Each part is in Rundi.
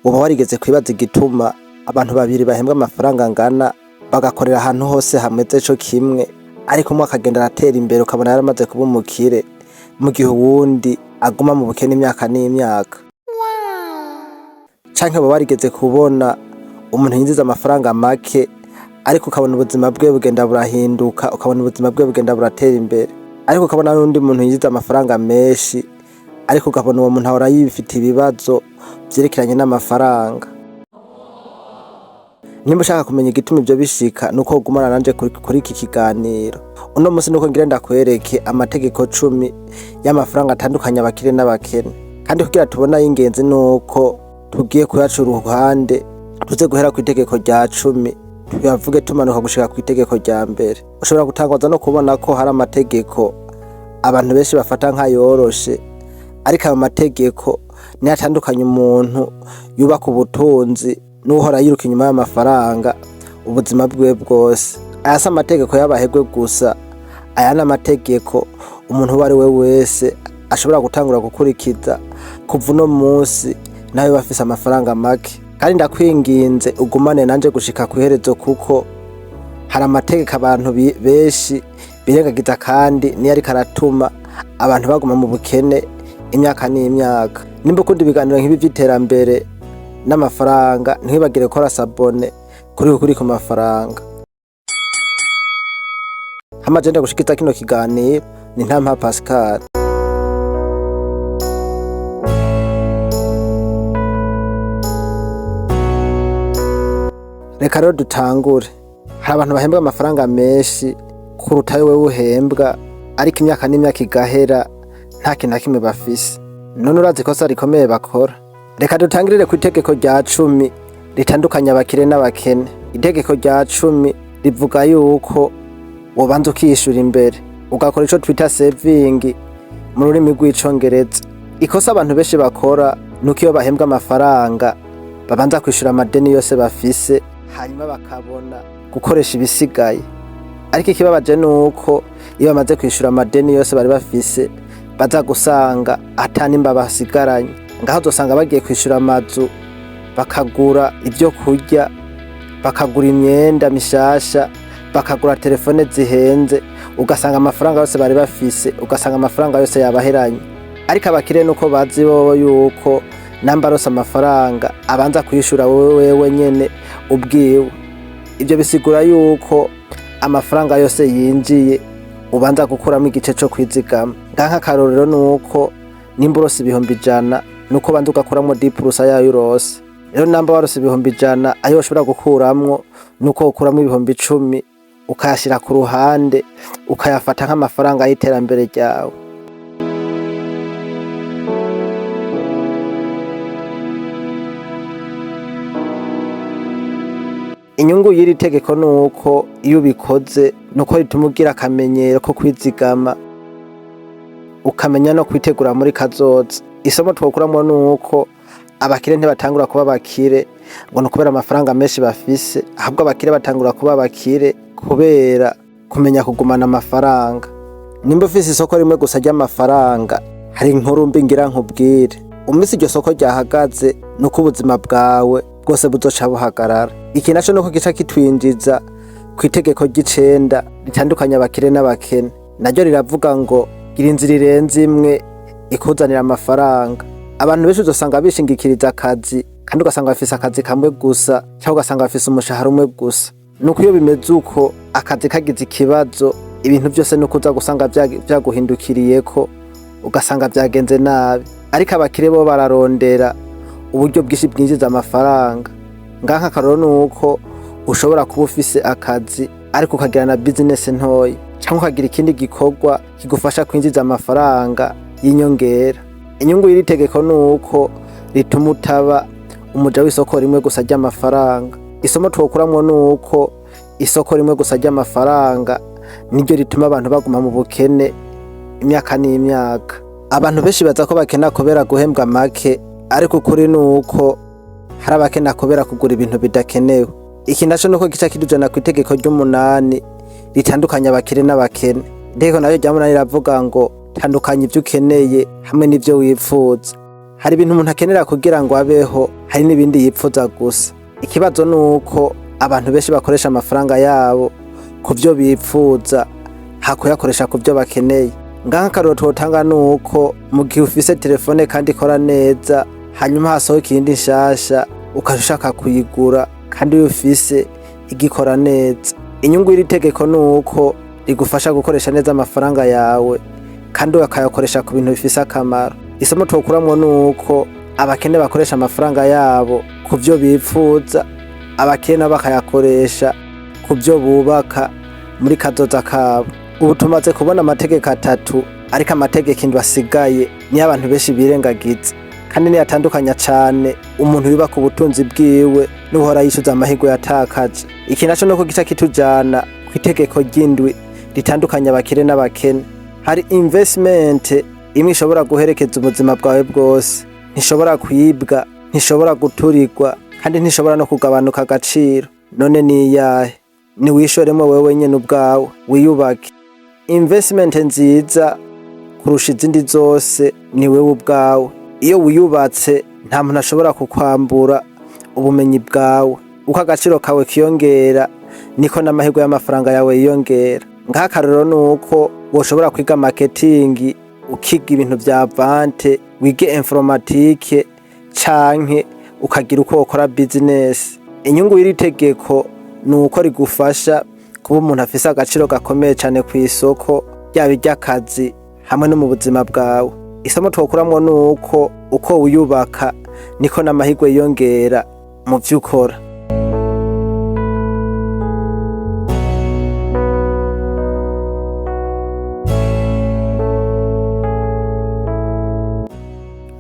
Woba warigeze kwibaza igituma abantu babiri bahembwa amafaranga angana, bagakorera ahantu hose hameze co kimwe, ariko umwe akagenda aratera imbere ukabona yaramaze kuba umukire, mu gihe uwundi aguma mu bukene imyaka n'imyaka? Canke woba warigeze kubona umuntu yinjiza amafaranga make, ariko ukabona ubuzima bwe bugenda burahinduka, ukabona ubuzima bwe bugenda buratera imbere, ariko ukabona n'uwundi muntu yinjiza amafaranga menshi, ariko ukabona uwo muntu ahora yifitiye ibibazo vyerekeranye n'amafaranga? Nimba ushaka kumenya igituma ivyo bishika, nuko wogumana nanje kuri iki kiganiro. Uno musi nuko ngira ndakwereke amategeko 10 y'amafaranga atandukanye abakire n'abakene. Kandi kugira tubone ay'ingenzi nuko tugiye kuyaca uruhande, tuze guhera kw'itegeko rya 10, tuyavuge tumanuka gushika kw'itegeko rya mbere. Ushobora gutangazwa no kubona ko hari amategeko abantu benshi bafata nk'ayoroshe, ariko ayo mategeko niyo atandukanye umuntu yubaka ubutunzi n'uwuhora yiruka inyuma y'amafaranga ubuzima bwiwe bwose. Aya si amategeko y'abaherwe gusa, aya ni amategeko umuntu uwo ari we wese ashobora gutangura gukurikiza kuva uno musi, naho yoba afise amafaranga make. Kandi ndakwinginze ugumane nanje gushika kw'iherezo, kuko hari amategeko abantu benshi birengagiza, kandi niyo ariko aratuma abantu baguma mu bukene imyaka n'imyaka. Nimba ukunda ibiganiro nk'ibi vy'iterambere n'amafaranga, ntiwibagire gukora s'abonner kuri ku mafaranga. Hama je ndagushikiza kino kiganiro ni Ntampa Pascal. Reka rero dutangure. Hari abantu bahembwa amafaranga menshi kuruta ayo wewe uhembwa, ariko imyaka n'imyaka igahera nta kintu na kimwe bafise. None urazi ikosa rikomeye bakora? Reka dutangirire ku itegeko rya 10 ritandukanya abakire n'abakene. Itegeko rya 10 rivuga yuko wobanza ukishura imbere, ugakora ico twita saving mu rurimi rw'icongereza. Ikosa abantu benshi bakora nuko iyo bahembwa amafaranga babanza kwishura amadeni yose bafise, hanyuma bakabona gukoresha ibisigaye. Ariko ikibabaje nuko iyo bamaze kwishura amadeni yose bari bafise, baza gusanga ata nimba basigaranye. Ngaho uzosanga bagiye kwishura amazu, bakagura ivyo kurya, bakagura imyenda mishasha, bakagura telefone zihenze, ugasanga amafaranga yose bari bafise, ugasanga amafaranga yose yabaheranye. Ariko abakire nuko bazi bobo yuko namba arose amafaranga abanza kwishura wewe nyene ubwiwe. Ivyo bisigura yuko amafaranga yose yinjiye ubanza gukuramo igice co kwizigama. Ngaha nk'akarorero nuko nimba urose 100,000, nuko ubanza ugakuramwo 10% yayo urose. Rero namba warose 100,000, ayo ushobora gukuramwo nuko ukuramwo 10,000, ukayashira ku ruhande, ukayafata nk'amafaranga y'iterambere ryawe. Inyungu y'iri tegeko nuko iyo ubikoze nuko rituma ugira akamenyero ko kwizigama, ukamenya no kwitegura muri kazoza. Isomo twokuramwo nuko abakire ntibatangura kuba abakire ngo ni ukubera amafaranga menshi bafise, ahubwo abakire batangura kuba abakire kubera kumenya kugumana amafaranga. Nimba ufise isoko rimwe gusa ry'amafaranga, hari inkuru mbi ngira nkubwire. Umunsi iryo soko ryahagaze, nuko ubuzima bwawe bwose buzoca buhagarara. Iki naco nuko gica kitwinjiza kw'itegeko ry'icenda ritandukanya abakire n'abakene. Naryo riravuga ngo gira inzira irenze imwe ikuzanira amafaranga. Abantu benshi uzosanga bishingikiriza akazi, kandi ugasanga bafise akazi kamwe gusa, canke ugasanga bafise umushahara umwe gusa. Nuko iyo bimeze uko, akazi kagize ikibazo, ibintu vyose nuko uza gusanga vyaguhindukiriyeko, ugasanga vyagenze nabi. Ariko abakire bo bararondera uburyo bwinshi bwinjiza amafaranga. Ngaha nk'akarorero nuko ushobora kuba ufise akazi, ariko ukagira na business ntoyi, canke ukagira ikindi gikorwa kigufasha kwinjiza amafaranga y'inyongera. Inyungu y'iri tegeko nuko rituma utaba umuja w'isoko rimwe gusa ry'amafaranga. Isomo twokuramwo nuko isoko rimwe gusa ry'amafaranga niryo rituma abantu baguma mu bukene imyaka n'imyaka. Abantu benshi baza ko bakena kubera guhembwa make, ariko ukuri nuko hari abakena kubera kugura ibintu bidakenewe. Iki naco nuko gica kidujana kw'itegeko ry'umunani ritandukanya abakire n'abakene. Itegeko naryo rya 8 riravuga ngo tandukanya ivyo ukeneye hamwe n'ivyo wipfuza. Hari ibintu umuntu akenera kugira ngo abeho, hari n'ibindi yipfuza gusa. Ikibazo ni uko abantu benshi bakoresha amafaranga yabo ku vyo bipfuza hakuyakoresha ku vyo bakeneye. Ngaha akarorero twotanga ni uko mu gihe ufise telefone kandi ikora neza, hanyuma hasohoka iyindi nshasha ukaca ushaka kuyigura kandi iyo ufise igikora neza. Inyungu y'iri tegeko ni uko rigufasha gukoresha neza amafaranga yawe kandi ukayakoresha ku bintu bifise akamaro. Isomo twokuramwo ni uko abakene bakoresha amafaranga yabo ku vyo bipfuza, abakire nabo bakayakoresha ku vyo bubaka muri kazoza kabo. Ubu tumaze kubona amategeko atatu, ariko amategeko indwi asigaye niyo abantu benshi birengagiza, kandi niyo atandukanya cane umuntu yubaka ubutunzi bwiwe n'uhora yicuza amahirwe yatakaje. Iki naco nuko gica kitujana kw'itegeko ry'indwi ritandukanya abakire n'abakene. Hari investment imwe ishobora guherekeza ubuzima bwawe bwose, ntishobora kwibwa, ntishobora guturirwa, kandi ntishobora no kugabanuka agaciro. None ni iyahe? Niwishoremwo wewe nyene ubwawe, wiyubake. Investment nziza kurusha izindi zose ni wewe ubwawe. Iyo wiyubatse, nta muntu ashobora kukwambura ubumenyi bwawe. Uko agaciro kawe kiyongera, niko n'amahirwe y'amafaranga yawe yiyongera. Nk'akarorero ni uko woshobora kwiga marketing, ukiga ibintu vya vente, wige informatique, canke ukagira uko wokora business. Inyungu y'iri tegeko ni uko rigufasha kuba umuntu afise agaciro gakomeye cane kw'isoko, ryaba iry'akazi hamwe no mu buzima bwawe. Isomo twokuramwo ni uko uko wiyubaka niko n'amahirwe yiyongera mu vyo ukora.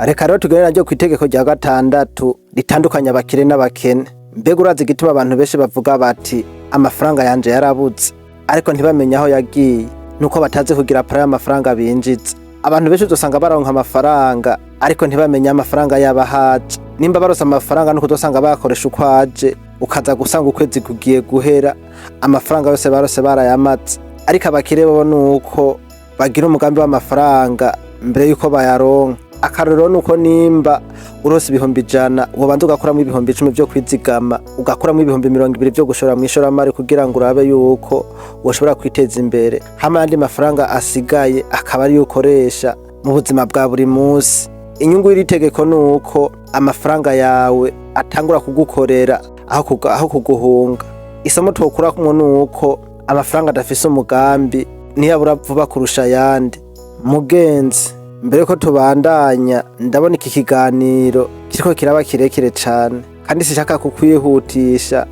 Reka rero tugere naryo kw'itegeko rya gatandatu ritandukanya abakire n'abakene. Mbega urazi igituma abantu benshi bavuga bati amafaranga yanje yarabuze, ariko ntibamenye aho yagiye? Nuko batazi kugira plan y'amafaranga binjiza. Abantu benshi uzosanga baronka amafaranga, ariko ntibamenye amafaranga yabo ahaje. Nimba baronse amafaranga, nuko uzosanga bayakoresha uko aje, ukaza gusanga ukwezi kugiye guhera amafaranga yose barose barayamaze. Ariko abakire bo nuko bagira umugambi w'amafaranga mbere yuko bayaronka. Akarorero nuko nimba uronse 100,000, wobanza ugakuramwo 10,000 vyo kwizigama, ugakuramwo 20,000 vyo gushora mw'ishoramari kugira ngo urabe yuko woshobora kwiteza imbere, hama ayandi mafaranga asigaye akaba ariyo ukoresha mu buzima bwa buri munsi. Inyungu y'iri tegeko ni uko amafaranga yawe atangura kugukorera aho kuguhunga. Isomo twokuramwo ni uko amafaranga adafise umugambi niyabura vuba kurusha ayandi. Mugenzi, mbere ko tubandanya, ndabona iki kiganiro kiriko kiraba kirekire cane, kandi sinshaka kukwihutisha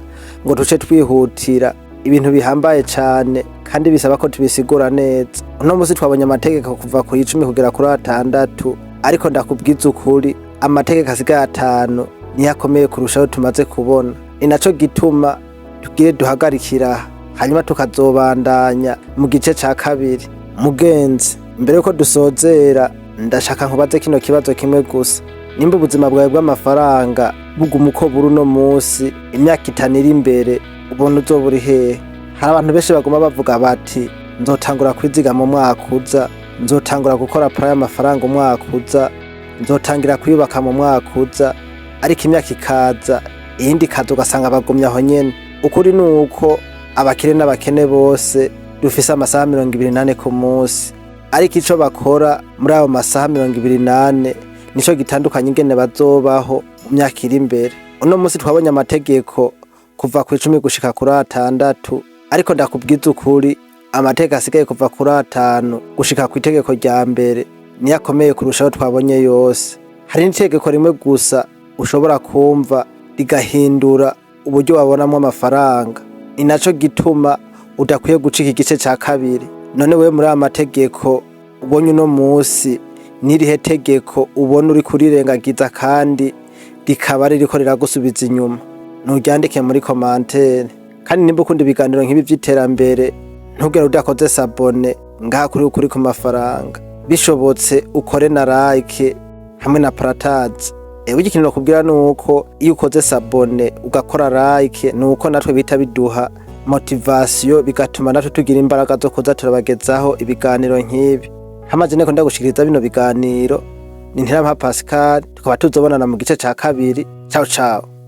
ngo tuce twihutira ibintu bihambaye cane kandi bisaba ko tubisigura neza. Uno musi twabonye amategeko kuva ku 10 kugera kuri 6, ariko ndakubwiza ukuri, amategeko asigaye 5 niyo akomeye kurushaho tumaze kubona. Ni naco gituma tugire duhagarikira, hanyuma tukazobandanya mu gice ca kabiri. Mugenzi, mbere yuko dusozera, ndashaka nkubaze kino kibazo kimwe gusa. Nimba ubuzima bwawe bw'amafaranga buguma uko buri uno musi, imyaka 5 iri imbere ubona uzoba uri hehe? Hari abantu benshi baguma bavuga bati nzotangura kwizigama umwaka uza, nzotangura gukora plan y'amafaranga umwaka uza, nzotangira kwiyubaka mu mwaka uza, ariko imyaka ikaza iyindi ikaza ugasanga bagumye aho nyene. Ukuri ni uko abakire n'abakene bose dufise amasaha 24 ku munsi, ariko ico bakora muri ayo masaha 24 nico gitandukanye ingene bazobaho mu myaka iri imbere. Uno munsi twabonye amategeko kuva ku 10 gushika kuri 6, ariko ndakubwiza ukuri, amategeko asigaye kuva kuri 5 gushika kw'itegeko rya mbere niyo akomeye kurushaho twabonye yose. Hari n'itegeko rimwe gusa ushobora kumva rigahindura uburyo wabonamwo amafaranga. Ni naco gituma udakwiye gucika igice ca kabiri. None wewe muri aya mategeko ubonye uno musi, n'irihe tegeko ubona uriko urirengagiza kandi rikaba ririko riragusubiza inyuma? Nuryandike muri commentaire. Kandi nimba ukunda ibiganiro nk'ibi vy'iterambere, ntugere udakoze s'abonner ngaha kuri Ukuri ku Mafaranga. Bishobotse ukore na like hamwe na partage. Ewe, ikintu nokubwira nuko iyo ukoze s'abonner ugakora like, nuko natwe bita biduha motivation, bigatuma natwe tugira imbaraga zo kuza turabagezaho ibiganiro nk'ibi. Hamaze neko ndagushikiriza bino biganiro. Ni Ntirampa Pascal, tukaba tuzobonana mu gice ca kabiri. Ciao ciao.